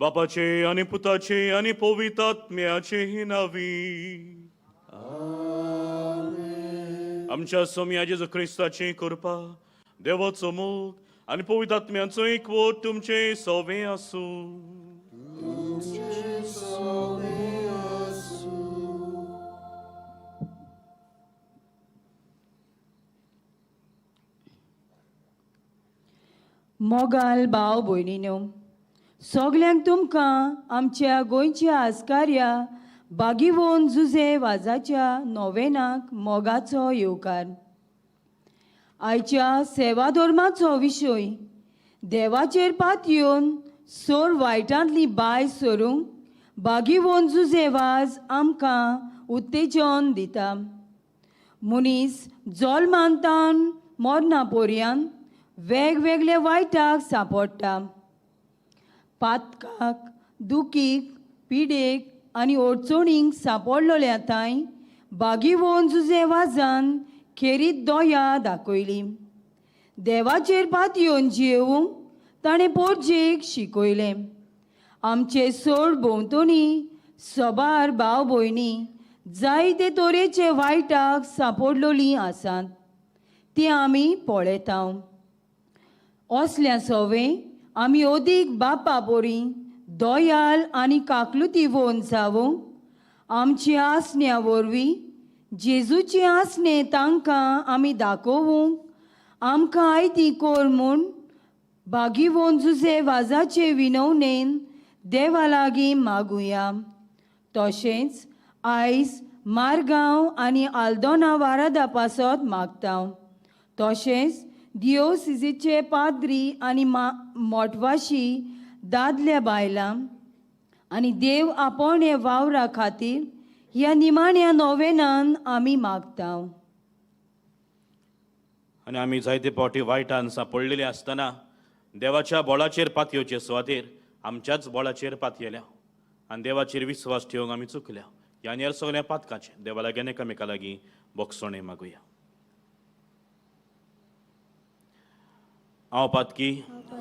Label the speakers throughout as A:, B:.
A: बापाचे आनी पुताचे आनी पवित्र आत्म्याचे नांवी. आमच्या सोम्या जेजू क्रिस्ताची कृपा, देवाचो मोग आनी पवित्र आत्म्याचो एकवट तुमचे सोवे आसूं.
B: मोगाल भाव भयणीनो, सगल्यांक तुमकां आमच्या गोंयच्या आस्कार्या बागीवोन जुझे वाजाच्या नोवेनाक मोगाचो येवकार. आयच्या सेवा धर्माचो विशय देवाचेर पातयेवन सोर वायटांतली बाय सरूंक बागीवोन जुझे वाज आमकां उत्तेजन दिता. मनीस जल्मांतान मरना पर्यंत वेगवेगळ्या वायटाक सांपडटा. पातकाक, दुखीक, पिडेक आनी अडचणींक सांपडलेल्या तांय बागीवोन जुझे वाजान खेरीत दया दाखयली. देवाचेर पातयेवन जियेवंक ताणें पोरजेक शिकयलें. आमचे सोड भोंवतणी सबार भाव भयणी जायते तरेचे वायटाक सांपडलेलीं आसात, ती आमी पळयता. असल्या सोवे आमी अदीक बापा बोरी दयाल आनी काकलुती वोन जावंक आमच्या आसण्या वरवीं जेजूची आसणें तांकां आमी दाखोवंक आमकां आयती कोर म्हूण बागीवोन जुझे वाजाचे विनवणेन देवा लागीं मागुया. तशेंच आयज मारगांव आनी आल्दोना वारादा पासत मागता. तशेंच दिओसिजीचे पाद्री आनी मोटवाशी दादल्या बायलां आनी देव आपोवणे वावरा खातीर ह्या निमाण्या नोवेनान आमी मागता.
A: आनी आमी जायते फावटी वायटान सांपडलेले आसतना देवाच्या बोळाचेर पातयेवचे सुवातेर आमच्याच बोळाचेर पातयेल्या आनी देवाचेर विस्वास ठेवंक आमी चुकल्या. ह्या आनी ह्या सगळ्या पातकाचें देवा लागीं आनी एकामेका लागीं बोगसणें मागुया. हांव पातकी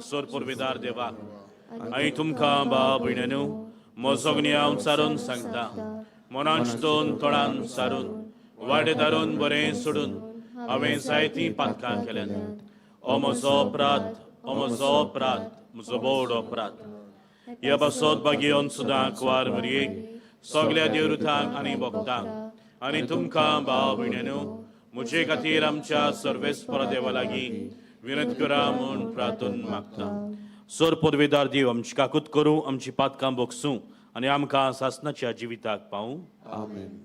A: सोर पुर्वेदार देवाक आनी तुमकां भाव भयण्यानू म्हजो हांव सारून सांगता, मनान चिंतून तोंडान सारून वाडे दारून बरें सोडून हांवें जायतीं पातकां केल्यात. ओ म्हजो अपराध, ओ म्हजो अपराध, म्हजो बोड अपराध. ह्या पासत बागेवन सुद्दां कुवार मरयेक सगल्या देवरुथांक आनी भक्तांक आनी तुमकां भाव भयण्यानू म्हजे खातीर आमच्या सर्वेस्पर देवा लागीं विनंती करा म्हूण प्रार्थन मागता. सोर पुर्वेदार देव आमची काकूत करूं, आमची पातकां बोगसूं आनी आमकां सासनाच्या जिविताक पावूं.
C: आमेन.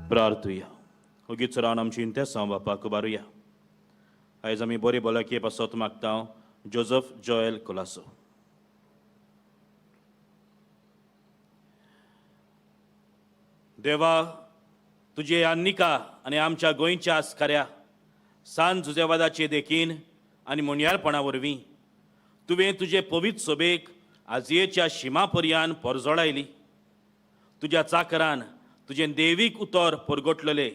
A: प्रार्थुया. ओगीच रावन आमची इंतेसांव बापाक उबारुया. आयज आमी बरी भलायकी पासत मागता जोजफ जोएल कोलासो. देवा, तुजे ह्या निका आनी आमच्या गोंयच्या आस्काऱ्या सान जुजेवादाचे देखीन आनी मुनयारपणा वरवीं तुवें तुजे पवित्र सोबेक आजयेच्या शिमा पर्यान परजोळायली. तुज्या चाकरान तुजें देवीक उतर परगटलेले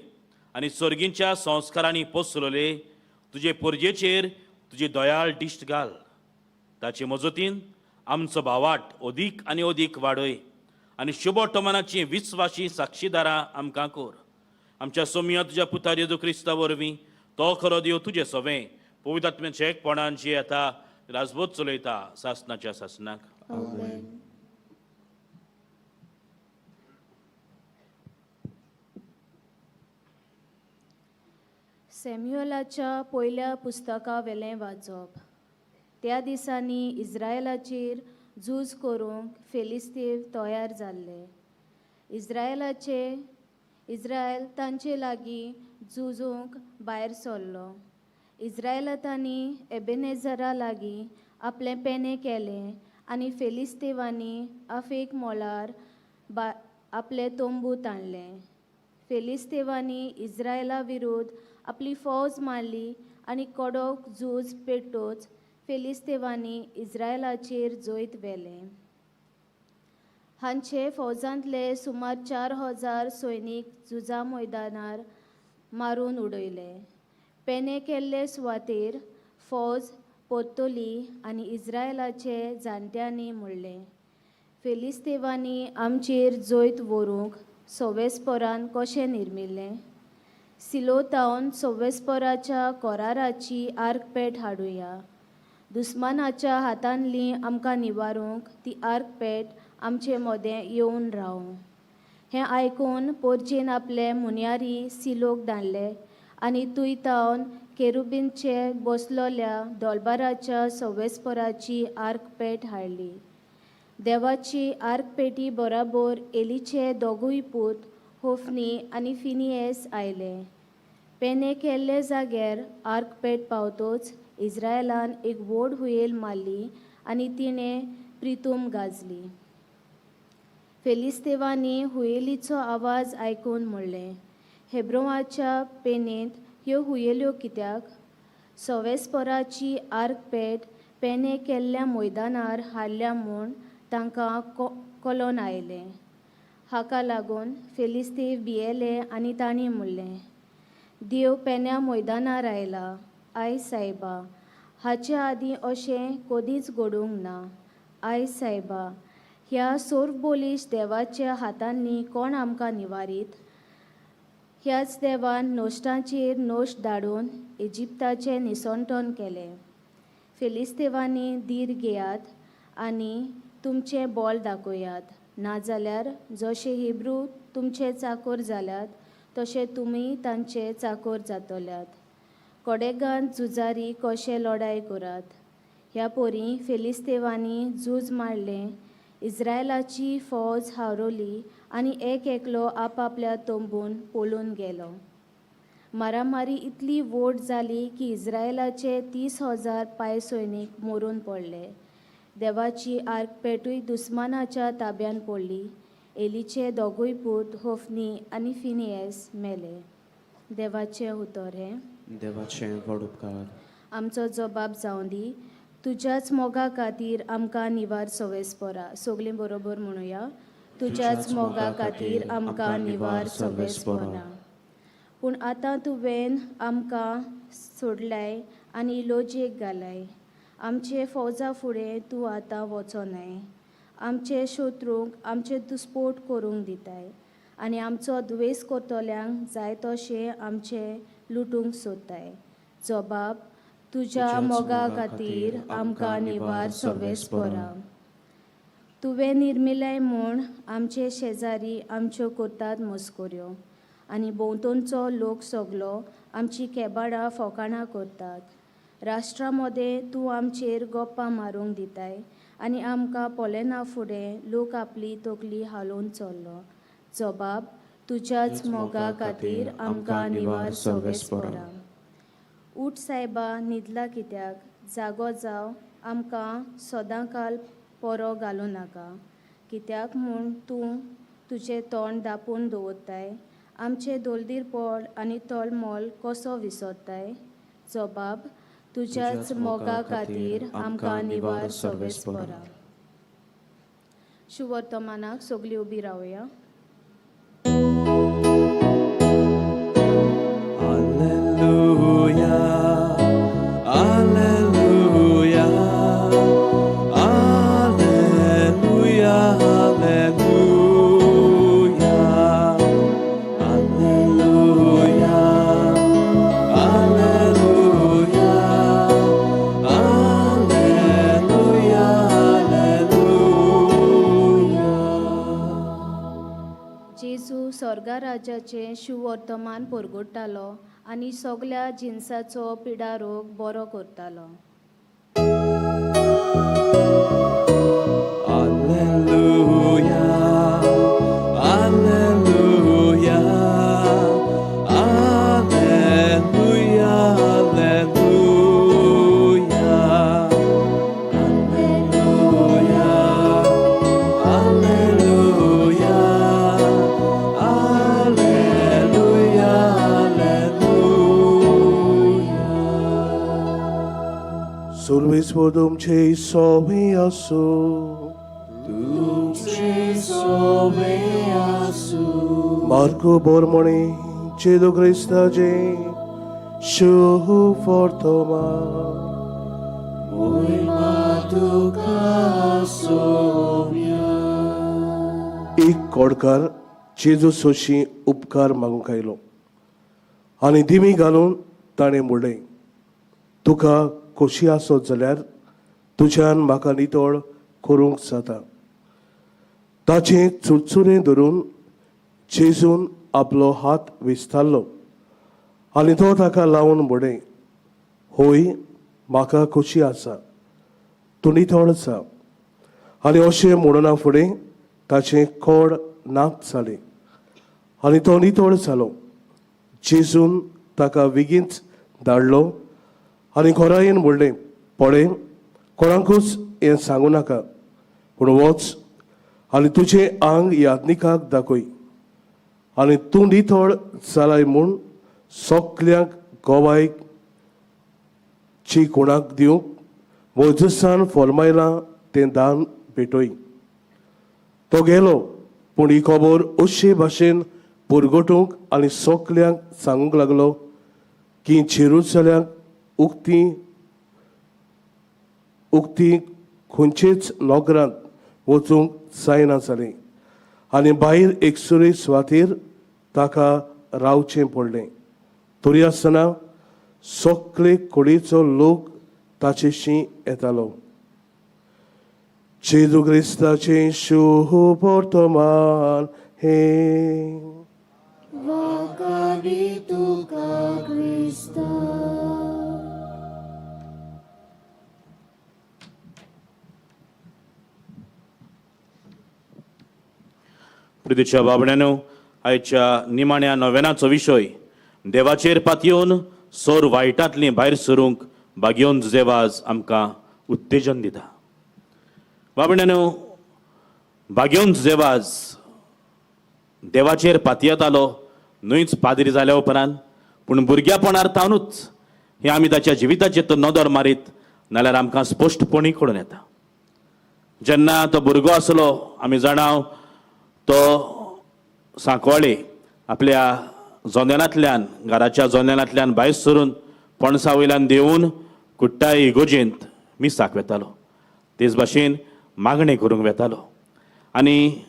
A: आनी सर्गींच्या संस्कारांनी पोसलेले तुजे पोरजेचेर तुजी दयाळ दिश्ट घाल. ताचे मजतीन आमचो भावाट अदीक आनी अदीक वाडय आनी शुभटमनाची विस्वाशी साक्षीदारां आमकां कोर. आमच्या सोमया तुज्या पुता जेजू क्रिस्ता वरवीं तो खरो देव तुजें सवें पवित्र आत्म्याच्या एकपणान जी येता राजबोध चलयता सासनाच्या सासनाक.
C: आमेन. सॅम्युअलाच्या पयल्या पुस्तका वेलें वाचप. त्या दिसांनी इज्रायलाचेर झूज करूंक फेलिस्तीव तयार जाल्ले. इज्रायल तांचे लागीं झुजूंक भायर सरलो. इज्रायलांनी एबेनेझरा लागीं आपलें पेणें केलें आनी फेलिस्तेवांनी आफेक मोलार बा आपले तंबू ताणले. फेलिस्तेवांनी इज्रायला विरोध आपली फौज मारली आनी कडक झूज पेटोच फेलिस्तेवांनी इज्रायलाचेर जैत व्हेलें. हांचे फौजांतले सुमार 4000 सैनीक झुजा मैदानार मारून उडयले. पेणे केल्ले सुवातेर फौज परतली आनी इज्रायलाचे जाणट्यांनी म्हणलें, फेलिस्तेवांनी आमचेर जैत व्हरूंक सवेस्परान कशें निर्मिल्लें? सिलोतावन सवेस्पराच्या कराराची आर्कपेट हाडुया. दुस्मानाच्या हातांतली आमकां निवारूंक ती आर्कपेट आमचे मदें येवन रावूं. हें आयकून पोरजेन आपले मुन्यारी सिलोक धाडले आनी तुयतावन केरुबींचे बसलोल्या दोलबाराच्या सवेस्पराची आर्कपेट हाडली. देवाची आर्कपेटी बराबर एलीचे दोगूय पूत होफनी आनी फिनियस आयले. पेणे केल्ले जाग्यार आर्कपेट पावतोच इज्रायलान एक व्हड हुयेल मारली आनी तिणें प्रितूम गाजली. फेलिस्तेवांनी हुयेलीचो आवाज आयकून म्हणलें, हेब्रोवाच्या पेणेंत ह्यो हुयेल्यो कित्याक? सवेस्पराची आर्कपेट पेणे केल्ल्या मैदानार हाडल्या म्हूण तांकां कळोन आयलें. हाका लागून फेलिस्तीव भियेले आनी तांणी म्हणलें, देव पेण्या मैदानार आयला. I सायबा, हाचे आदीं अशें कदींच घडूंक ना. I सायबा, ह्या सोर्बोलीश देवाच्या हातांनी कोण आमकां निवारीत? ह्याच देवान नोश्टाचेर नोश्ट धाडून इजिप्ताचें निसंटन केलें. फेलिस्तेवांनी धीर घेयात आनी तुमचें बॉल दाखयात, नाजाल्यार जशे हिब्रू तुमचे चाकोर जाल्यात तशे तुमी तांचे चाकोर जातल्यात. कोडेगांत झुजारी कशे लडाय करात. ह्या पोरी फेलिस्तेवांनी झूज मारलें. इज्रायलाची फौज हारोली आनी एक एकलो आपआपल्या तंबून पळून गेलो. मारामारी इतली व्हड जाली की इज्रायलाचे 30,000 पांय सैनीक मरून पडले. देवाची आर्कपेटूय दुस्मानाच्या ताब्यान पडली. एलीचे दोगूय पूत होफनी आनी फिनियस मेले. देवाचें उतर हें.
D: देवाचें व्हड उपकार.
C: आमचो जबाब जावं दी तुज्याच मोगा खातीर आमकां निवार सवेस्परा. सगलीं बरोबर म्हणुया, तुज्याच मोगा खातीर आमकां निवार सवेस्परा. पूण आतां तुवें आमकां सोडलाय आनी लोजयेक घालाय. आमचे फौजा फुडें तूं आतां वचोनाय. आमचे शत्रूंक आमचे दुस्पोट करूंक दिताय आनी आमचो दुवेस करतल्यांक जाय तशें आमचें लुटूंक सोदताय. जबाब तुज्या मोगा खातीर आमकां निवार सवेस्परा. तुवें निर्मिलाय म्हूण आमचे शेजारी आमच्यो करतात मस्कऱ्यो आनी भोंवतणचो लोक सगलो आमची केबाडां फोकाणां करतात. राष्ट्रा मदें तूं आमचेर गप्पा मारूंक दिताय आनी आमकां पळयना फुडें लोक आपली तकली हालोवन चल्लो. जबाब तुज्याच मोगा खातीर आमकां निवार सवेस्परा. उठ सायबा, न्हिदला कित्याक? जागो जाव, आमकां सदांकाल पोरो घालूं नाका. कित्याक म्हूण तूं तुजें तोंड दापून दवरताय? आमचें दोलदीरपण आनी तळमळ कसो विसरताय? जबाब तुज्याच मोगा खातीर आमकां निवार सवेस्परा. शुवर्तमानाक सगळीं उबी रावया.
D: Alleluia, Alleluia, Alleluia, Alleluia, Alleluia, Alleluia, Alleluia, Alleluia.
C: जेजू स्वर्गा राज्याचें शुवर्तमान परगट्टालो आनी सगल्या जिनसाचो पिडा रोग बरो करतालो.
D: Alleluia, Alleluia, Alleluia, Alleluia, Alleluia, Alleluia, Alleluia, Alleluia.
E: सर्वेस्पर तुमचे सोबी आसूं.
D: तुमचे सोबे आसूं.
E: मार्को बोरमोणी जेजू क्रिस्ताचे शुभ वर्तमान.
D: मोहिमा तुका सोम्या.
E: एक कोडकार जेजू सोशी उपकार मागूंक आयलो आनी दिमी घालून ताणें म्हणलें, तुका खोशी आसत जाल्यार तुज्यान म्हाका नितळ करूंक जाता. ताचें चुरचुरें धरून जेजून आपलो हात विस्तारलो आनी तो ताका लावन म्हणलें, होय, म्हाका खोशी आसा, तूं नितळ जा. आनी अशें म्हणना फुडें ताचें कोड नाच जालें आनी तो नितळ जालो. जेजून ताका बेगीनच धाडलो आनी खोरायेन म्हणलें, पळय, कोणाकूच हें सांगूं नाका, पूण वच आनी तुजें आंग याज्ञिकाक दाखय आनी तूं नितळ जालाय म्हूण सगल्यांक गोवायक ची कोणाक दिवंक मोजसान फॉर्मायलां तें दान भेटय. तो गेलो, पूण ही खबर अशे भाशेन पुरगटूंक आनी सगल्यांक सांगूंक लागलो की जेरुसलेमाक उक्ती उक्ती खंयचेच नगरांत वचूंक जायना जालें आनी भायर एकसुरे सुवातेर ताका रावचें पडलें. तरी आसतना सगळे कुडीचो लोक ताचेशी येतालो. जेजू क्रिस्ताचें शुभ वर्तमान हें.
C: वाकावी तुका क्रिस्ता.
A: प्रितीच्या बाबड्यानो, आयच्या निमाण्या नोवेनाचो विशय देवाचेर पातयेवन सोर वायटांतली भायर सरूंक बागेवन जुजेवाज आमकां उत्तेजन दिता. बाबड्यानो, बागेवन जुजेवाज देवाचेर पातयेतालो न्हूच पाद्री जाल्या उपरांत, पूण भुरग्यापणार तावनूच हें आमी ताच्या जिविताचेर तो नदर मारीत नाल्यार आमकां स्पश्टपणी कळून येता. जेन्ना तो भुरगो आसलो आमी जाणाव तो सांकवाळे आपल्या जोनेलांतल्यान, घराच्या जोनेलांतल्यान भायर सरून पणसा वयल्यान देंवून कुट्टाय इगोजेंत मिसाक वेतालो. तेच भाशेन मागणें करूंक वेतालो. आनी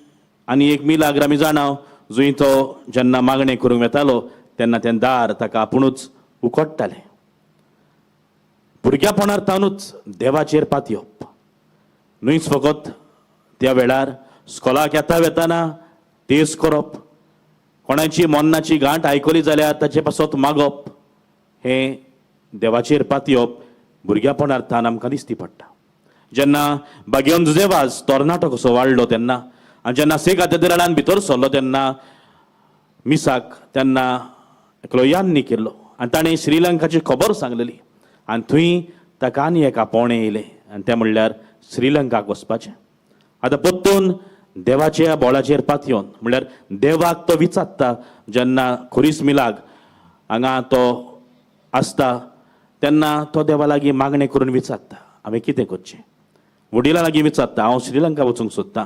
A: आनी एक मिलाग्र आमी जाणाव जंय तो जेन्ना मागणें करूंक वेतालो तेन्ना तें दार ताका आपुणूच उखडटालें. भुरग्यापणार तावनूच देवाचेर पातयेवप न्हूच फकत त्या वेळार स्कॉलाक येता वेताना तेज करप, कोणाची मन्नाची गांठ आयकली जाल्यार ताचे पासत मागप, हें देवाचेर पातयेवप भुरग्यापणार तान आमकां दिसती पडटा. जेन्ना बागेवन जुजेवाज तरणाटो कसो वाडलो तेन्ना आनी जेन्ना से कातेद्रालान भितर सरलो तेन्ना मिसाक तेन्ना एकलो यान्नी केल्लो आनी ताणें श्रीलंकाची खबर सांगलेली आनी थंय ताका आनी एका पोणें येयलें आनी तें म्हणल्यार श्रीलंकाक वचपाचें. आतां परतून देवाच्या बोळाचेर पातयेवन म्हणल्यार देवाक तो विचारता जेन्ना खुरीस मिलाग हांगा तो आसता तेन्ना तो देवा लागीं मागणें करून विचारता हांवें कितें करचें. वडिलां लागीं विचारता हांव श्रीलंका वचूंक सोदतां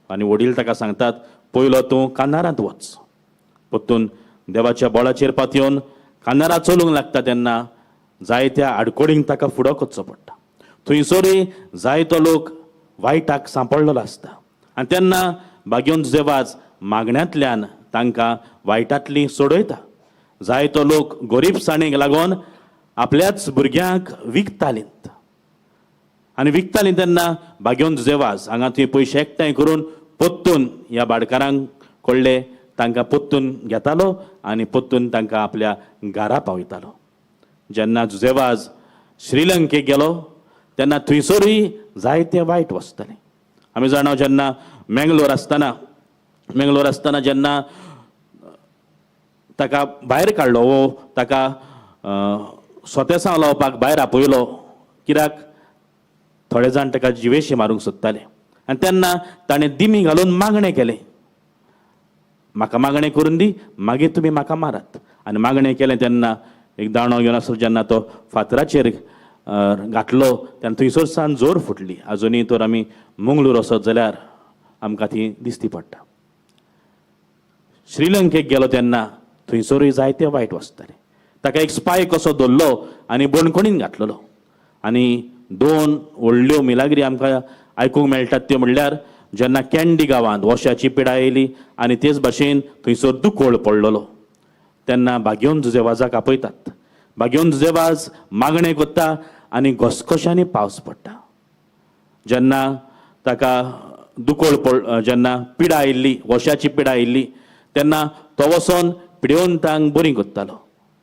A: आनी वडील ताका सांगतात पयलो तूं कानारांत वच. परतून देवाच्या बोळाचेर पातयेवन कानारा चलूंक लागता तेन्ना जायत्या आडकोडींक ताका फुडो करचो पडटा. थंयसरूय जायतो लोक वायटाक सांपडलेलो आसता आनी तेन्ना बागेवन जुजेवाज मागण्यांतल्यान तांकां वायटांतली सोडयता. जायतो लोक गोरीबसाणेक लागून आपल्याच भुरग्यांक विकतालीं आनी विकतालीं तेन्ना बागेवन जुजेवाज हांगा थंय पयशे एकठांय करून परतून ह्या भाटकारांक कडले तांकां पोत्तून घेतालो आनी पोत्तून तांकां आपल्या घरा पावयतालो. जेन्ना जुजेवाज श्रीलंकेक गेलो तेन्ना थंयसरूय जायते वायट वचतालें. आमी जाणा जेन्ना मेंगलोर आसतना जेन्ना ताका भायर काडलो वो ताका सोतेसांव लावपाक भायर आपयलो, कित्याक थोडे जाण ताका जिवेशी मारूंक सोदताले आनी तेन्ना ताणें दिमी घालून मागणें केलें, म्हाका मागणें करून दी मागीर तुमी म्हाका मारात. आनी मागणें केलें तेन्ना एक दांडो घेवन आसलो जेन्ना तो फातराचेर घातलो तेन्ना थंयसर सान जोर फुटली. आजुनूय तर आमी मंगळूर वचत जाल्यार आमकां ती दिसती पडटा. श्रीलंकेक गेलो तेन्ना थंयसरूय जायते वायट वचताले. ताका एक स्पाय कसो धरलो आनी बणखणीन घातलेलो. आनी दोन व्हडल्यो मिलाग्री आमकां आयकूंक मेळटात त्यो म्हणल्यार जेन्ना कॅन्डी गांवांत वोशाची पिडा आयली आनी तेच भाशेन थंयसर दुकोळ पडलेलो तेन्ना भाग्योन जुजेवाजाक आपयतात. भाग्योन जुजेवाज मागणें करता आनी घसघश्यांनी पावस पडटा. जेन्ना ताका दुकोळ पड जेन्ना पिडा आयिल्ली वोशाची पिडा आयिल्ली तेन्ना तो वचोन पिडेवंतांक बरी करतालो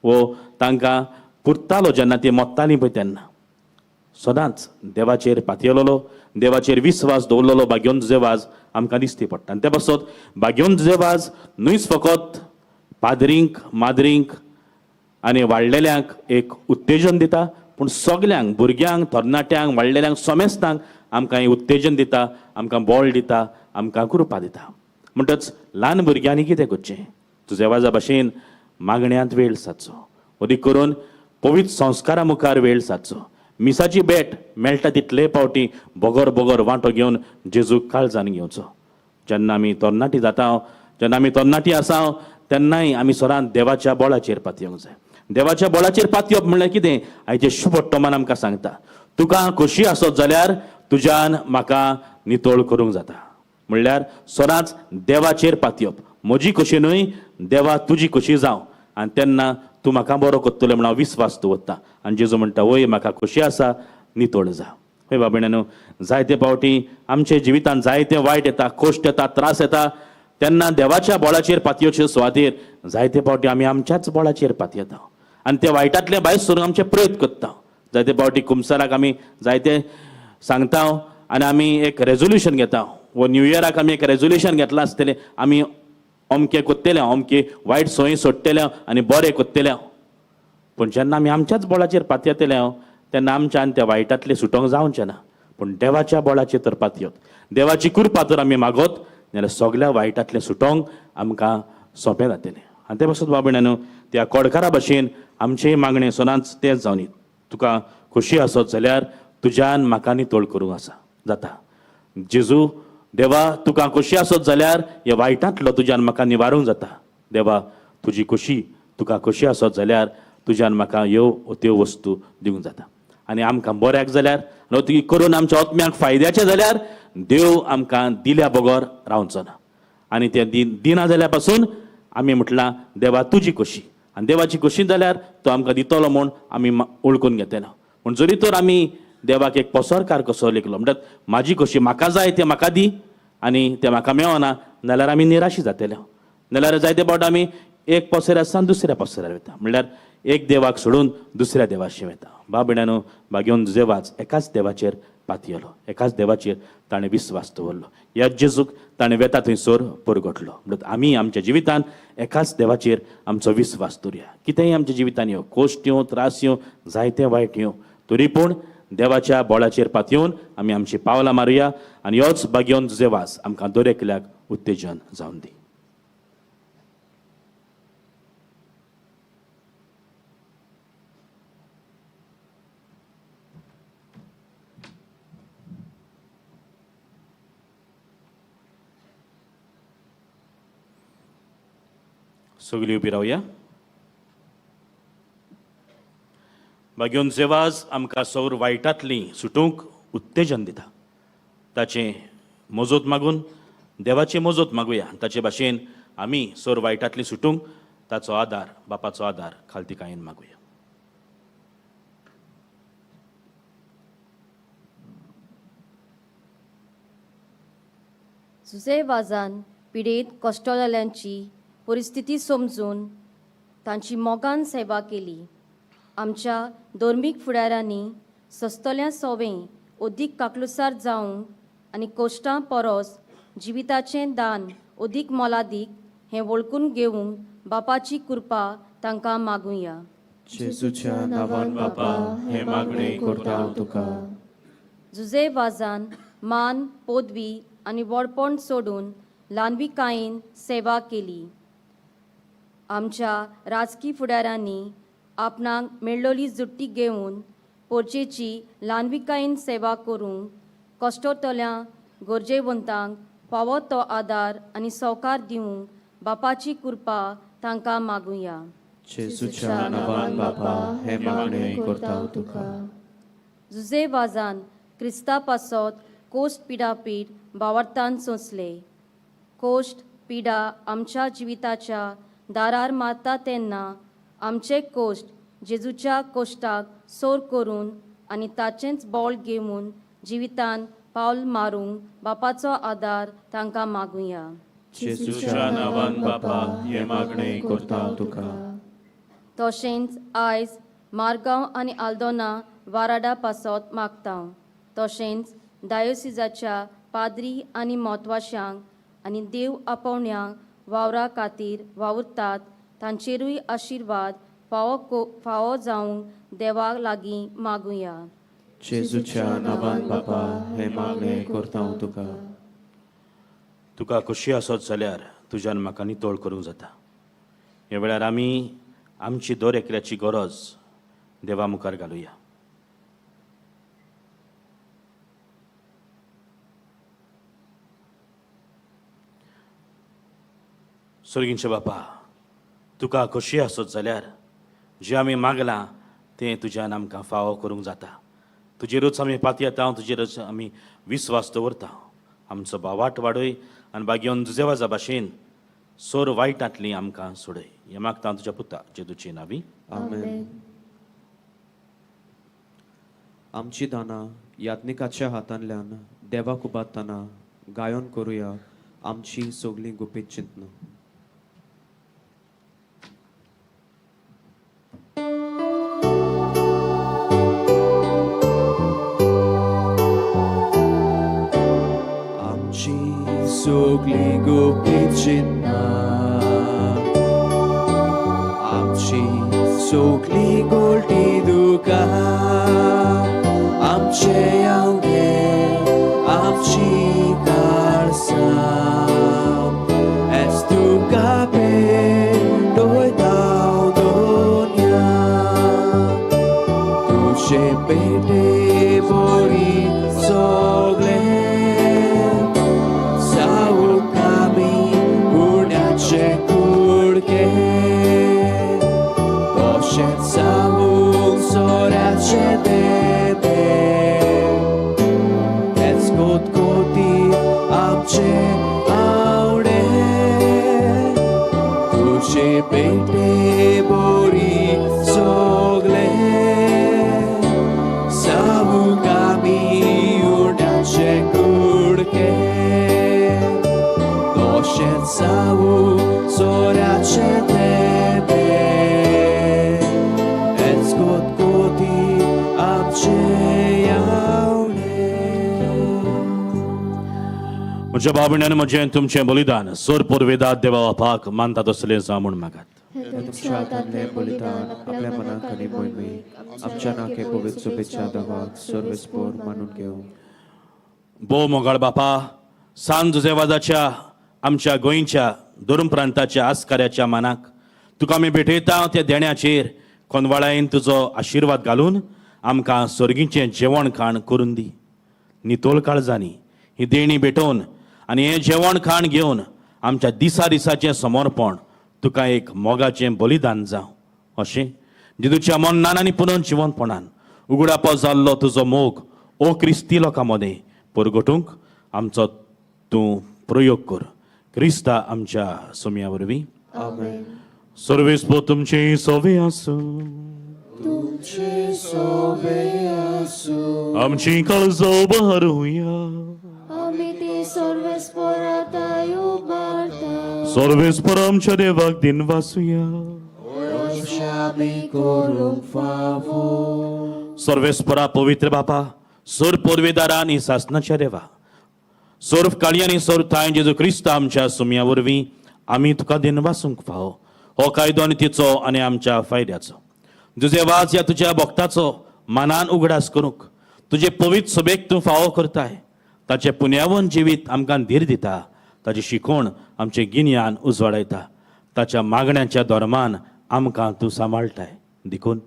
A: वो तांकां पुरतालो जेन्ना ती मोत्ताली पळय तेन्ना. सदांच देवाचेर पातयेलेलो, देवाचेर विस्वास दवरलेलो भाग्योन जुजेवाज आमकां दिसती पडटा. आनी ते पासत भाग्योन जुजेवाज न्हूच फकत पाद्रींक माद्रींक आनी वाडलेल्यांक एक उत्तेजन दिता, पूण सगल्यांक भुरग्यांक तरणाट्यांक वाडलेल्यांक समेस्तांक आमकां हें उत्तेजन दिता, आमकां बळ दिता, आमकां कृपा दिता. म्हणटच ल्हान भुरग्यांनी कितें करचें, जुजेवाजा भाशेन मागण्यांत वेळ सादचो, अदीक करून पवित्र संस्कारा मुखार वेळ सादचो. मिसाची भेट मेळटा तितले फावटी बगर बगर वांटो घेवन जेजूक काळजान घेवचो. जेन्ना आमी तरणाटी जाता, जेन्ना आमी तरणाटी आसा तेन्नाय आमी सदांच देवाच्या बळाचेर पातयेवंक जाय. देवाच्या बळाचेर पातयेवप म्हणल्यार कितें, आयचें शुभवर्तमान आमकां सांगता, तुका खोशी आसत जाल्यार तुज्यान म्हाका नितळ करूंक जाता. म्हणल्यार सदांच देवाचेर पातयेवप, म्हजी खोशी न्हय देवा तुजी खोशी जावं आनी तेन्ना तूं म्हाका बरो करतलो म्हण हांव विस्वास दवरता. आनी जेजू म्हणटा, वय म्हाका खोशी आसा, नितळ जा. हय बाबा, जायते फावटी आमच्या जिवितांत जायते वायट येता, कश्ट येता, त्रास येता, तेन्ना देवाच्या बळाचेर पातयेवचे सुवातेर जायते फावटी आमी आमच्याच बळाचेर पातयेता आनी ते वायटांतले भायर सरून आमचे प्रयत्न करता. जायते फावटी कुमसाराक आमी जायते सांगता आनी आमी एक रेजोल्युशन घेता, वो न्यू इयराक आमी एक रेजोल्युशन घेतलां आसतलें, आमी अमकें कोत्तेले, अमके वायट संवय सोडटले आनी बरें कोत्तेले. पूण जेन्ना आमी आमच्याच बळाचेर पातयेतले तेन्ना आमच्यान त्या वायटांतलें सुटोंक जावचें ना. पूण देवाच्या बळाचेर तर पातयत, देवाची कृपा तर आमी मागत जाल्यार सगल्या वायटांतलें सुटोंक आमकां सोंपें जातलें. आनी ते पासत बाबा न्हू त्या कोडकारा भाशेन आमचें मागणें सदांच तेंच जावन, तुका खोशी आसत जाल्यार तुज्यान म्हाका नितळ करूंक आसा जाता. जेजू देवा तुका खोशी आसत जाल्यार ह्या वायटांतलो तुज्यान म्हाका निवारूंक जाता. देवा तुजी खोशी तुका खोशी आसत जाल्यार तुज्यान म्हाका ह्यो त्यो वस्तू दिवंक जाता. आनी आमकां बऱ्याक जाल्यार न्हू ती करून आमच्या आत्म्याक फायद्याचें जाल्यार देव आमकां दिल्या बगर रावचो ना. आनी तें दिना जाल्या पासून आमी म्हटलां देवा तुजी खोशी, आनी देवाची खोशी जाल्यार तो आमकां दितलो म्हूण आमी वळखून घेतलो. पूण जरी तर आमी देवाक एक पसरकार कसो लेखलो, म्हणटात म्हाजी खोशी म्हाका जाय तें म्हाका दी आनी तें म्हाका मेळना जाल्यार आमी निराशी जातले. जाल्यार जायते फावट आमी एक पसऱ्यार आसतना दुसऱ्या पसऱ्यार वता, म्हणल्यार एक देवाक सोडून दुसऱ्या देवाशी वता. बाबड्यानो भाग्योन देवाच एकाच देवाचेर पातयेलो, एकाच देवाचेर ताणें विस्वास दवरलो. ह्या जेजूक ताणें वेता थंयसर परगटलो. म्हणटच आमी आमच्या जिवितांत एकाच देवाचेर आमचो विस्वास दवरुया. कितेंय आमच्या जिवितांत येवं, कोश्ट येवं, त्रास येवं, जायते वायट येवं, तरी पूण देवाच्या बळाचेर पातयेवन आमी आमची पावलां मारुया आनी ह्योच भाग्योन जुजेवाज आमकां दर एकल्याक उत्तेजन जावन दी. सगळी उबी रावया. भाग्योन जेवाज आमकां सौर वायटांतली सुटूंक उत्तेजन दिता. ताचें मजत मागून देवाची मजत मागुया. ताचे भाशेन आमी सौर वायटांतली सुटूंक ताचो आदार, बापाचो आदार खालतीकायेन मागुया.
F: जुजे वाजान पिडेत कश्टोलेल्यांची परिस्थिती समजून तांची मोगान सेवा केली. आमच्या धर्मीक फुडाऱ्यांनी सस्तल्या सोवें अदीक काकलुसार जावंक आनी कोश्टां परस जिविताचें दान अदीक मोलादीक हें वळखून घेवंक बापाची कृपा तांकां मागुया.
D: जेजूच्या नांवान बापा हें मागणें करता हांव तुका.
F: जुजे वाजान मान पदवी आनी व्हडपण सोडून ल्हानविकायेन सेवा केली. आमच्या राजकी फुडाऱ्यांनी आपणाक मेळ्ळोली जुट्टी घेवन पोरचेची ल्हानविकायेन सेवा करूंक कश्टतल्या गरजेवंतांक फावो तो आदार आनी सहकार दिवंक बापाची कृपा तांकां मागुया.
D: जेजूच्या नांवान बापा हें मागणें करता हांव तुका.
F: जुजे वाजान क्रिस्ता पासत कोश्ट पिडापीड बावडतान सोंसले. कोश्ट पिडा आमच्या जिविताच्या दारार मारता तेन्ना आमचे कोश्ट जेजूच्या कोश्टाक सोर करून आनी ताचेंच बळ घेवन जिवितान पावल मारूंक बापाचो आदार तांकां मागुया.
D: जेजूच्या नांवान बापा हें मागणें करता हांव तुका.
F: तशेंच आयज मारगांव आनी आल्दोना वाराडा पासत मागता. तशेंच डायोसिजाच्या पाद्री आनी म्हत्वाशांक आनी देव आपोवण्यांक वावरा खातीर वावुरतात तांचेरूय आशिर्वाद फावो जावंक देवा लागीं मागुया.
D: जेजूच्या नांवान बापा हें मागणें करता हांव तुका.
A: तुका खोशी आसत जाल्यार तुज्यान म्हाका नितळ करूंक जाता. ह्या वेळार आमी आमची दर एकल्याची गरज देवा मुखार घालुया. सर्गींचे बापा, तुका खोशी आसत जाल्यार जें आमी मागलां तें तुज्यान आमकां फावो करूंक जाता. तुजेरूच आमी पातयेता, तुजेरूच आमी विस्वास दवरता. आमचो भावाट वाडय आनी बागेवन जुजेवाजा भाशेन सोर वायटांतली आमकां सोडय. हें मागता तुज्या पुता जेजूची नावी.
D: आमेन. आमची दानां याज्ञिकाच्या हातांतल्यान देवाक उबारतना गायन करुया आमची सगळीं गुपीत चिंतनां. आमची सगळीं गुपीत चिंतनां, आमची सगळीं गोल्टी दुकां, आमचे आवडे आमची काळसां, एस तुका पेटयता दोनया, तुजे पेटे बोरी सगळें जावंक आमी उण्याचे कुडके, तशेंच जावंक सोऱ्याचे देबे, हेच कोतकोती आमचे आवडे, तुजे पेटे बोरी सगळें जावंक आमी उण्याचे कुडके, तशेंच जावंक सोऱ्याचे देबे, हेच कोतकोती आमचे आवडे.
A: म्हज्या बाबण्यान म्हजें तुमचें बलिदान सोर पोरवेदात देवा बापाक मानता तसलें जावं म्हूण मागात.
D: तुमच्या हातांतलें बलिदान आपल्या मनाक आनी मोहिमेक आमच्या नाके पवित्र शुभेच्छा देवाक सर्वेस्पोर मानून घेवं.
A: भोव मोगाळ बापा, सान जुजेवाजाच्या आमच्या गोंयच्या धर्म प्रांताच्या आस्काऱ्याच्या मानाक तुका आमी भेटयता. त्या देण्याचेर कोनवाळायेन तुजो आशिर्वाद घालून आमकां सर्गीचें जेवण खाण करून दी. नितोल काळजांनी ही देणी भेटोवन आनी हें जेवण खाण घेवन आमच्या दिसा दिसाचें समर्पण तुका एक मोगाचें बलिदान जावं अशें जेजूच्या मन्नान आनी पुनोन जिवनपणान उगडापो जाल्लो तुजो मोग ओ क्रिस्ती लोकां मदें परगटूंक आमचो तूं प्रयोग कर. क्रिस्ता आमच्या सोम्या वरवीं.
D: आमेन.
A: सर्वेस्पो तुमचें सोवे आसूं.
D: तुमचे सोवे आसूं.
A: आमची काळजो बहरूया.
C: आमी ती सर्वेस्पोराताय उबारता.
A: सर्वेस्पर आमच्या देवाक दिनवासुया. सर्वेस्परा पवित्र बापा, सोर पोर्वेदारा आनी सासनाच्या देवा, सोर्फ काळी आनी सोर थांय जेजू क्रिस्त आमच्या सुमया वरवीं आमी तुका दिनवासूंक फावो. हो कायदो आनी तिचो आनी आमच्या फायद्याचो तुजे वाज ह्या तुज्या भक्ताचो मानान उगडास करूंक तुजे पवित्र सभेक तूं फावो करताय. ताचें पुण्यावन जिवीत आमकां धीर दिता, ताची शिकवण आमचें गिन्यान उजवाडायता, ताच्या मागण्यांच्या धर्मान आमकां तूं सांबाळटाय. देखून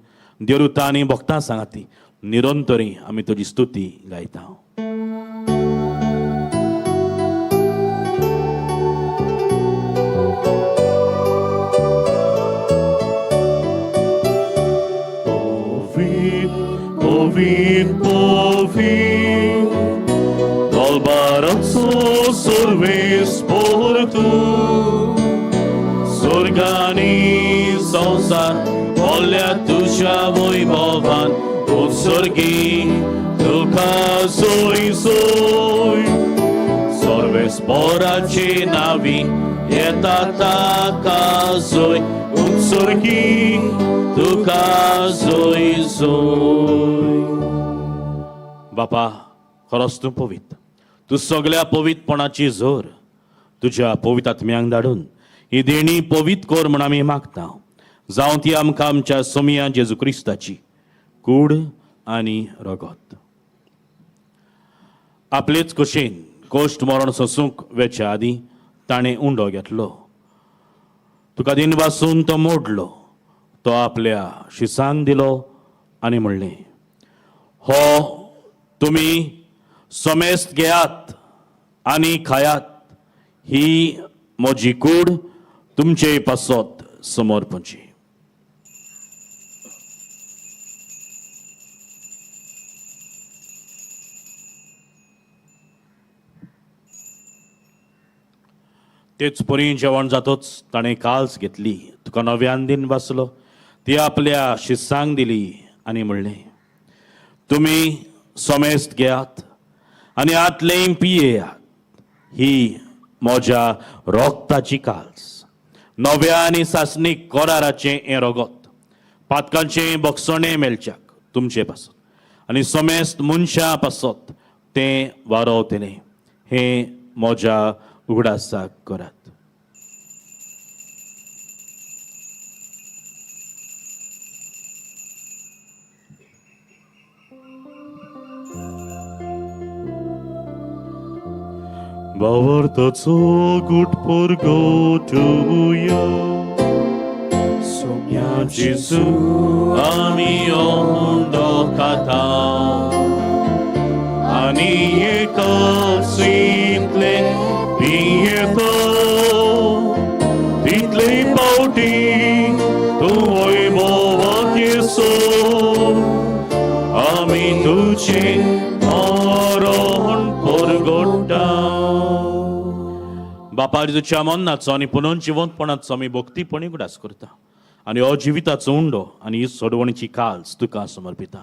A: देरुता आनी भक्तां सांगाती निरंतरी आमी तुजी स्तुती गायता. Povit, povit, Dolbarazzo Sarves Portugal, स्वर्गानी संसार बोल्या तुज्या वैभवान, उत्सर्गी तुका सोय सोय. सर्वेस पोराचे नावी येता ताका सोय, उत्सर्गी तुका सोय सोय. बापा, खरोच तूं पवित्र, तूं सगळ्या पवित्रपणाची जोर. तुज्या पवित्र आत्म्यांक धाडून ही देणी पवित्र कर म्हण आमी मागता. जावं ती आमकां आमच्या सोमया जेजू क्रिस्ताची कूड आनी रगत. आपलेच कशेन कोश्ट मरण सोसूंक वेच्या आदीं ताणें उंडो घेतलो, तुका दिनवासून तो मोडलो, तो आपल्या शिसांक दिलो आनी म्हणलें, हो तुमी समेस्त घेयात आनी खायात, ही म्हजी कूड तुमचे पासत समर्पणची. तेच परी जेवण जातोच ताणें काल्स घेतली, तुका नव्यान दिन वाचलो, ती आपल्या शिस्सांक दिली आनी म्हणलें, तुमी समेस्त घेयात आनी आतलें पियेयात, ही म्हज्या रोगताची काल्स, नव्या आनी सासणीक कराराचें हें रगत, पातकांचें बक्षणें मेळच्याक तुमचे पासत आनी समेस्त मनशां पासत तें वारोवतलें. हें म्हज्या उगडासाक करात. भावार्थाचो गुट परगटुया, सोम्या जेजू आमी उंडो खाता आनी एकाच पियेता, तितले पावटी तूं वैभवाक येसो, आमी तुजें मरण परगटा. बापा, तुज्या मरणाचो आनी पुनर्जिवंतपणाचो आमी भक्तीपणी उगडास करता आनी हो जिविताचो उंडो आनी ही सोडवणीची काल्स तुका समर्पिता.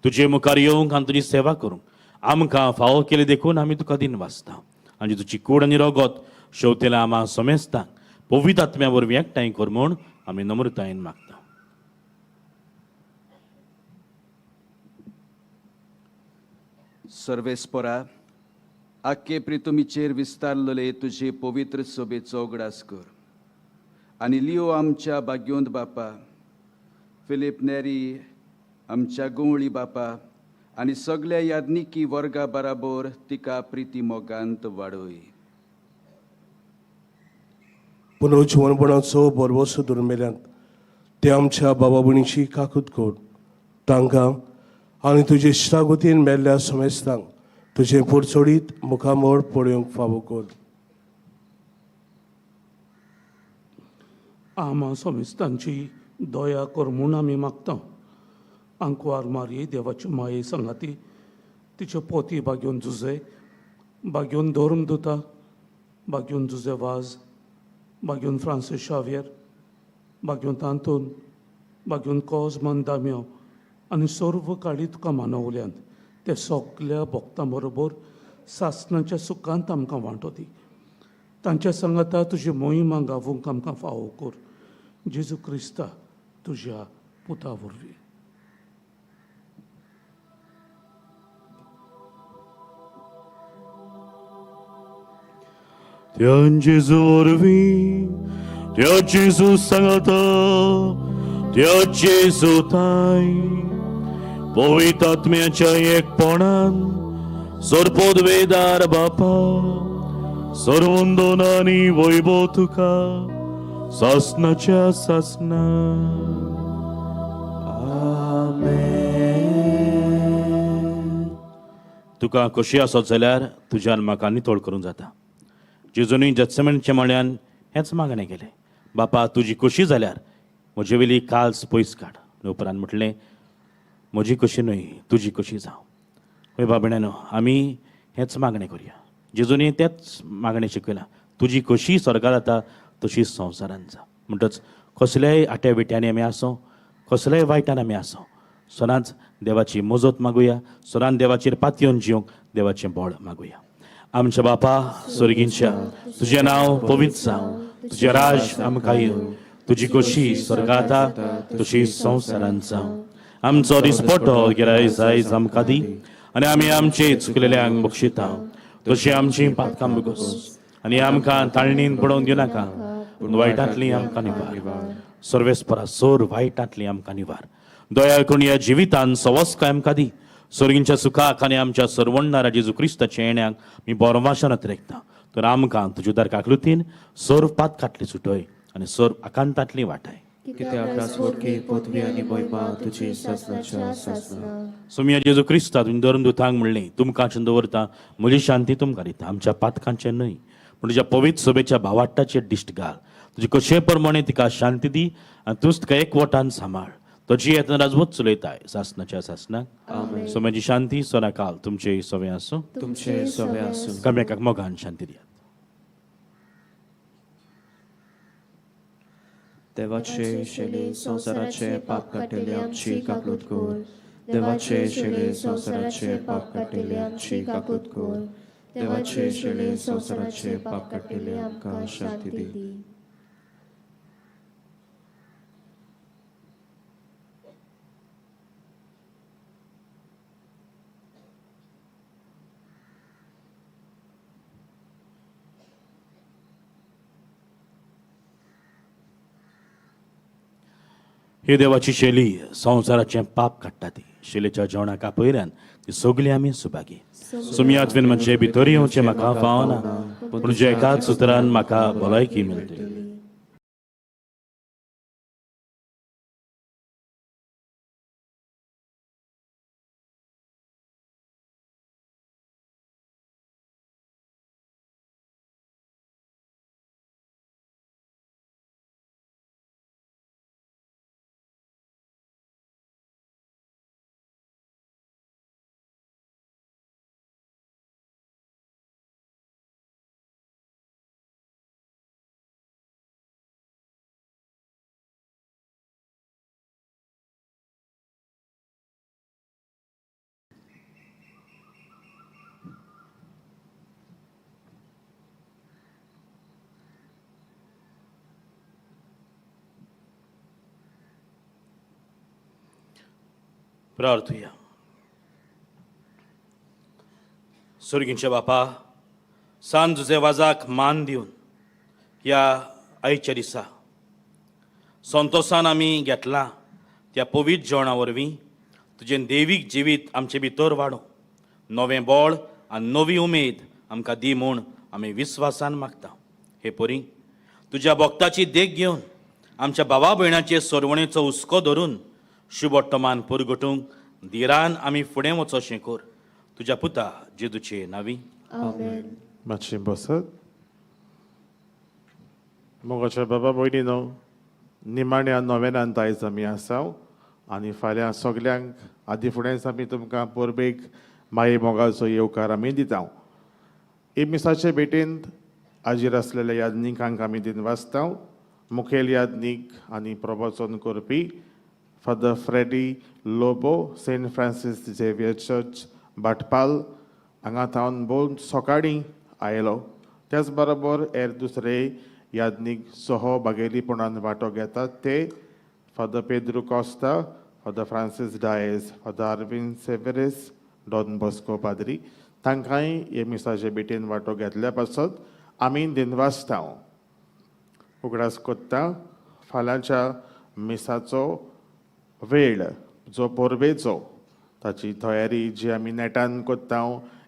A: तुजे मुखार येवंक आनी तुजी सेवा करूंक आमकां फावो केली देखून आमी तुका दिनवासता. आनी तुजी कूड आनी रगत शेवतेल्या आमा समेस्तांक पवित्र आत्म्या वरवीं एकठांय कर म्हूण आमी नम्रतायेन मागता.
G: सर्वेस्परा, आख्खे प्रितुमीचेर विस्तारलेले तुजे पवित्र सभेचो उगडास कर आनी लियो आमच्या भाग्योंत बापा, फिलीप नेरी आमच्या गवळी बापा आनी सगल्या यादनिकी वर्गा बराबर तिका प्रिती मोगांत वाडय.
E: पुनर्जिवनपणाचो बरवसो दुर्मेल्यांत ते आमच्या बाबा भयणीची काकूत कर, तांकां आनी तुजे इश्टागतीन मेल्ल्या समेस्तांक तुजें पोरचोडीत मुखामळ पळोवंक फावो कर.
H: आमा समेस्तांची दया कर म्हूण आमी मागता. आंकवार मारी देवाची माये सांगाती तिच्यो पोती बागेवन जुजे, बागेवन धर्म दुता, बागेवन जुजे वाज, बागेवन फ्रांसीस शावियर, बागेवन तांतून, बागेवन कोजमान दाम्यो आनी सर्व काळी तुका मानवल्यांत ते सगल्या भक्तां बरोबर सासणाच्या सुखांत आमकां वांटो दी. तांच्या सांगाता तुजी मोहिमा गावूंक आमकां फावो कर जेजू क्रिस्ता तुज्या पुता वरवीं.
A: त्या जेजू वरवीं, त्या जेजू सांगाता, त्या जेजू ताय पवित्र आत्म्याच्या एकपणान सरपोदवेदार बापा सर्वंदोनानी वैभव तुका सासनाच्या सासना. तुका कशी आसत जाल्यार तुज्यान म्हाका नितळ करूंक जाता. जेजूनी जत्समनच्या म्हळ्यान हेंच मागणें केलें, बापा तुजी खोशी जाल्यार म्हजे वयली काल्स पयस काड. उपरांत म्हटलें म्हजी खोशी न्हय तुजी खोशी जावं. हय बाबण्यानो, आमी हेंच मागणें करुया. जेजूनी तेंच मागणें शिकयलां, तुजी खोशी स्वर्गार जाता तशी संवसारान जावं. म्हणटच कसल्याय आट्या विट्यांनी आमी आसूं, कसल्याय वायटान आमी आसूं, सदांच देवाची मजत मागुया, सदांच देवाचेर पातयेवन जिवंक देवाचें बळ मागुया. आमच्या बापा स्वर्गींच्या, तुजें नांव पवित्र जावं, तुजें राज आमकां येवं, तुजी खोशी स्वर्गाता तशी संवसारान जावं. आमचो दिसपटो गिरायज आयज आमकां दी आनी आमी आमचे चुकलेल्यांक बक्षिता तशी आमची पातकां बगोस आनी आमकां ताळणीन पडोवन दिवनाका, पूण वायटांतली आमकां निवार. सर्वेस्परा सोर वायटांतली आमकां निवार. दया करून ह्या जिवितान सवस्काय आमकां दी. स्वर्गींच्या सुखाक आनी आमच्या सर्वणणारा जेजू क्रिस्ताच्या येण्याक मी बोरवाशान रेखता. तर आमकां तुज्या उदार काकलुतीन सर्व पातकांतली सुटय आनी सर्व आकांतांतली वाटाय.
D: कित्याक राजवटकी पदवी आनी महिमा तुजी सासनाच्या सासना.
A: सोमिया जेजू क्रिस्ता तुमी धर्म दुतांक म्हणलें, तुमकां छंद दवरता म्हजी शांती तुमकां दिता, आमच्या पातकांचें न्हय पूण तुज्या पवित्र सभेच्या भावाट्टाचेर दिश्ट घाल. तुजे कशे प्रमाणे तिका शांती दी आनी तूंच तिका एकवटान सांबाळ. तुजी येतना राजवत चलयताय सासनाच्या सासनाक. सोम्याची शांती सदाकाल तुमचे सवे आसूं.
D: तुमचे सवे आसूं.
A: एकामेकाक मोगान शांती दियात.
D: देवाचे शेले संवसाराचे पाप काडटले आमची काकूत कर. देवाचे शेले संवसाराचे पाप काडटले आमची काकूत कर. देवाचे शेले संवसाराचे पाप काडटले आमकां शांती दी.
A: ही देवाची शैली संवसाराचें पाप काडटा. ती शैलीच्या जेवणाक आपयल्यान ती सगळी आमी सुभागी. सुमियात म्हणजे भितर येवचें म्हाका फावना, पूण तुज्या एकाच सुत्रान म्हाका भलायकी मेळटली. प्रार्थुया. स्वर्गींच्या बापा, सान जुजे वाजाक मान दिवन ह्या आयच्या दिसा संतोसान आमी घेतला त्या पवित्र जेवणा वरवीं तुजें देवीक जिवीत आमचे भितर वाडोवं, नवें बळ आनी नवी उमेद आमकां दी म्हूण आमी विस्वासान मागता. हे परी तुज्या भक्ताची देख घेवन आमच्या भावा भयणाचे सरवणेचो हुस्को धरून शुभवर्तमान पुरगटूंक धिरान आमी फुडें वचोशें कर. तुज्या पुता जेजूचे नांवी.
I: मातशें बसत. मोगाच्या बाबा भयणीनो, निमाण्या नोव्हेंनांत आयज आमी आसा आनी फाल्यां सगल्यांक आदी फुडेंच आमी तुमकां परबेक माये मोगाचो येवकार आमी दिता. हे मिसाचे भेटेंत हाजीर आसलेल्या याज्ञिकांक आमी दिन वाचता. मुखेल याज्ञीक आनी प्रवचन करपी Father Freddy Lobo, Saint Francis Xavier Church, Bhatpal हांगा थावन भोव सकाळीं आयलो. त्याच बरोबर हेर दुसरे याज्ञीक सह बागेलीपणान वांटो घेतात ते Father Pedro Costa, Father Francis Dias, Father Arvind Severes, Don Bosco पाद्री तांकांय हे मिसाचे भेटेन वांटो घेतल्या पासत आमी दिनवासता. उगडास कोत्ता फाल्यांच्या मिसाचो वेळ जो परबेचो ताची तयारी जी आमी नेटान कोत्ता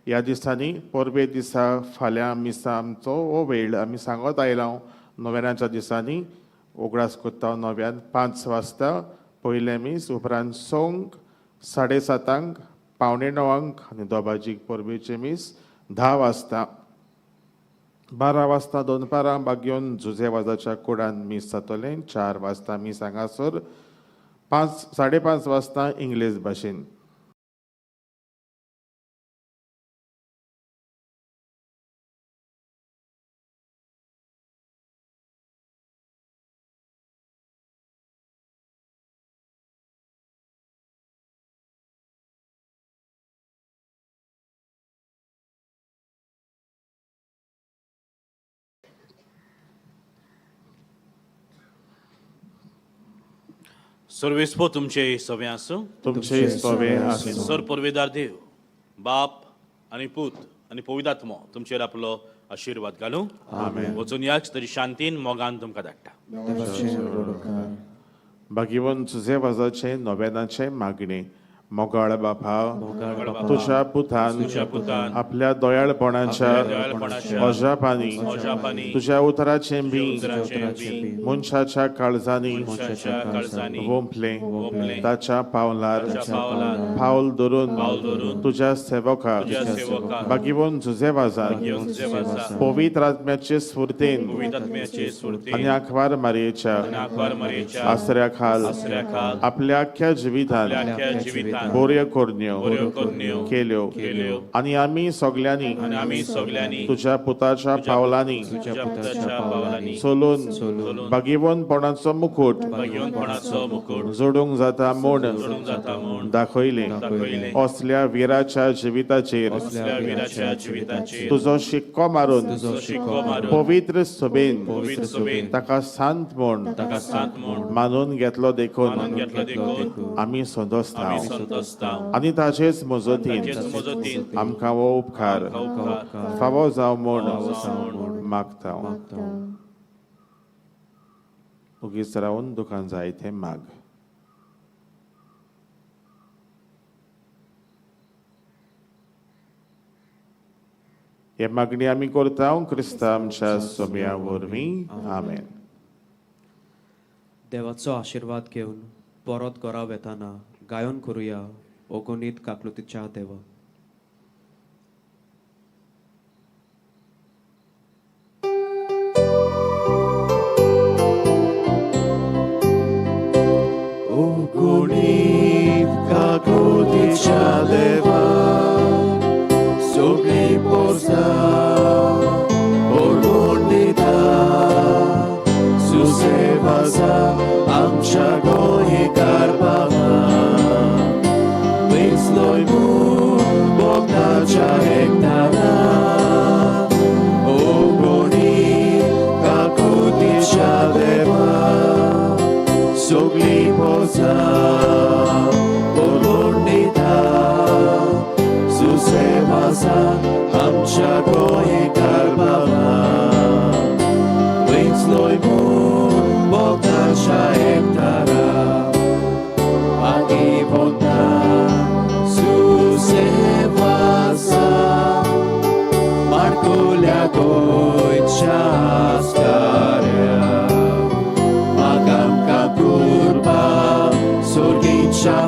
I: ह्या दिसांनी. परबे दिसा फाल्यां मिसा आमचो हो वेळ आमी सांगत आयला नोव्यानाच्या दिसांनी. उगडास कोत्ता नव्यान 5 वाजता पयलें मीस, उपरांत 6, 7:30, 8:45 आनी दोबाजीक परबेचें मीस 10 वाजता. 12 वाजता दनपारां बागयोन जुजे वाजाच्या कुडान मीस जातलें. 4 वाजता मीस हांगासर, 5, 5:30 वाजता इंग्लीश भाशेन.
A: सर्वेस्पो तुमचे सवे आसूं,
I: तुमचे सवे आसूं.
A: सर परवेदार देव बाप आनी पूत आनी पवित्र आत्मो तुमचेर आपलो आशिर्वाद घालूं.
I: आमेन.
A: वचून याच तरी शांतीन मोगान तुमकां धाडटा.
I: भाग्यवंत तुजे वाजाचें नोवेनाचें मागणें. मोगाळ बापा, तुज्या पुतान आपल्या दयाळपणाच्या अजापांनी तुज्या उतराचें बी मनशाच्या काळजांनी वोंपलें, ताच्या पावलार पावल धरून तुज्या सेवका भाग्यवंत जुजे वाजान पवित्र आत्म्याचे स्फूर्तीन आनी आंकवार मारयेच्या आसऱ्या खाल आपल्या अख्ख्या जिवितान बऱ्यो करण्यो केल्यो आनी आमी सगल्यांनी तुज्या पुताच्या पावलांनी चलून भाग्यवंतपणाचो मुकुट जोडूंक जाता म्हूण दाखयलें. असल्या विराच्या जिविताचेर तुजो शिक्को मारून पवित्र सभेन ताका सांत म्हूण मानून घेतलो देखून आमी संतोसता आनी ताचेच मजतीन आमकां हो उपकार फावो जावं म्हूण मागता. ओगीच रावन दुकान जाय तें माग. हे मागणी आमी करता क्रिस्ता आमच्या सोम्या वरवीं. आमेन.
D: देवाचो आशिर्वाद घेवन परत घरा वेताना गायन करुया ओगोनीत काकलुतीच्या देवा.
J: ओगोनीत काकलुतीच्या देवा, सगळीं पोरसां ओडून दिता, सुसेवासा आमच्या गोंयकार बाबा, विसलोय म्हूण भोगताच्या एकताना. ओगोनीत काकलुतीच्या देवा, सगळीं पोरसां ओडून दिता, सुसेवासा आमच्या गोंयकार बाबा, विसलोय म्हूण भोगताच्या एकतारा. भागीवंता सुसेवासा माडकुल्या गोंयच्या आस्काऱ्या, माग आमकां कुर्बा सोर्गीच्या